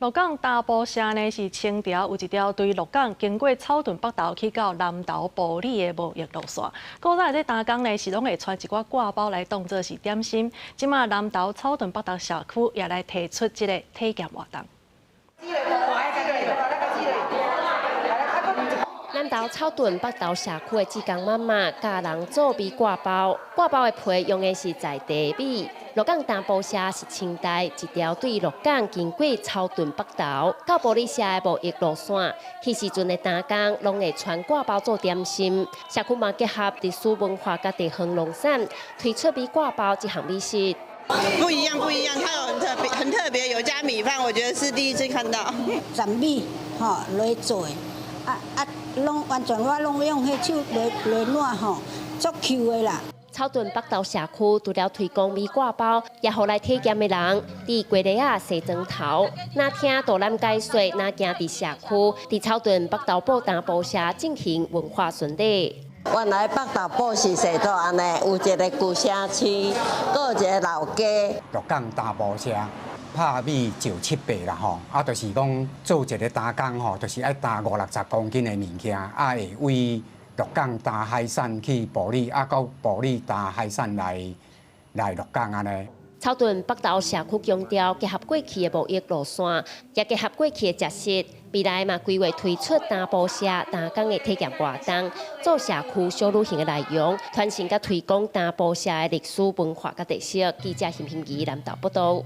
鹿港大埔社呢是清朝有一條對鹿港經過草屯北投去到南投埔里的貿易路線。古早這擔工呢是攏會穿一寡割包來當做是點心。這馬南投草屯北投社區也來提出這個體驗活動。南投草屯北投社區的志工媽媽教人做米割包，割包的皮用的是在地米。鹿港大埔社是清代一條對鹿港經過草屯北投到埔里社的貿易路線，彼時陣的擔工攏會穿割包做點心。社區嘛結合歷史文化佮地方農產，推出米割包這項美食。不一樣，不一樣，它有很特別，很特別，有加米飯，我覺得是第一次看到。雜米吼來做的，啊啊，攏完全我攏用彼手來來攑吼，足 Q 的啦。草屯北投社區除了推廣米割包，也予來體驗的人佇雞螺仔洗妝頭，若聽導覽解說，若行佇社區，佇草屯北投埔大埔社進行文化巡禮。原來北投埔是踅做按呢，有一個舊城市，閣有一個老街。鹿港大埔社拍米石七八啦吼，啊，就是講做一个擔工吼，就是愛擔五六十公斤的物件，啊，會為鹿港擔海產去埔里，啊，閣埔里擔海產來來鹿港按呢。草屯北投社區強調，結合過去的貿易路線，也結合過去的食習，未來嘛規劃推出大埔社擔工的體驗活動，做社區小旅行的內容，傳承佮推廣大埔社的歷史文化佮特色。記者邢平儀南投報道。